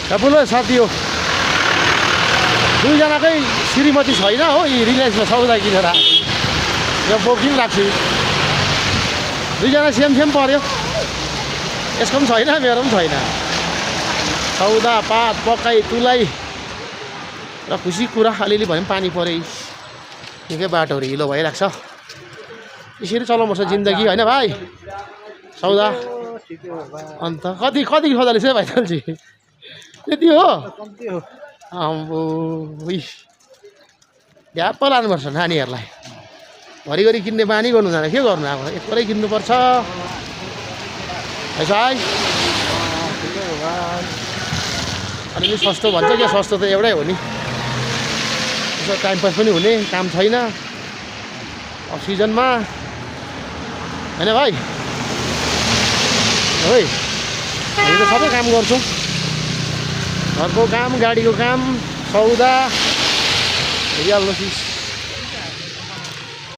ठुलो साथी हो दुईजनाकै श्रीमती छैन हो यी रिलायन्समा सौदा किनेर यो बोकिङ राख्छु दुईजना सेम पर्यो यसको पनि छैन मेरो पनि छैन सौदा पात पकाइ तुलाइ र खुसी कुरा अलिअलि भए पनि पानी परे निकै बाटोहरू हिलो भइरहेको छ यसरी चलाउनुपर्छ जिन्दगी होइन भाइ सौदा अन्त कति सौदा रहेछ भाइ चल्छ त्यति हो आम्बो ढ्याप्प लानुपर्छ नानीहरूलाई घरिघरि किन्ने बानी गर्नु जाँदा के गर्नु अब एकपल्टै किन्नुपर्छ है अलिअलि सस्तो भन्छ क्या सस्तो त एउटै हो नि यसो टाइम पास पनि हुने काम छैन अक्सिजनमा होइन भाइ है हामी त सबै काम गर्छौँ घरको काम गाडीको काम सौदा हेरिहाल्नु चिज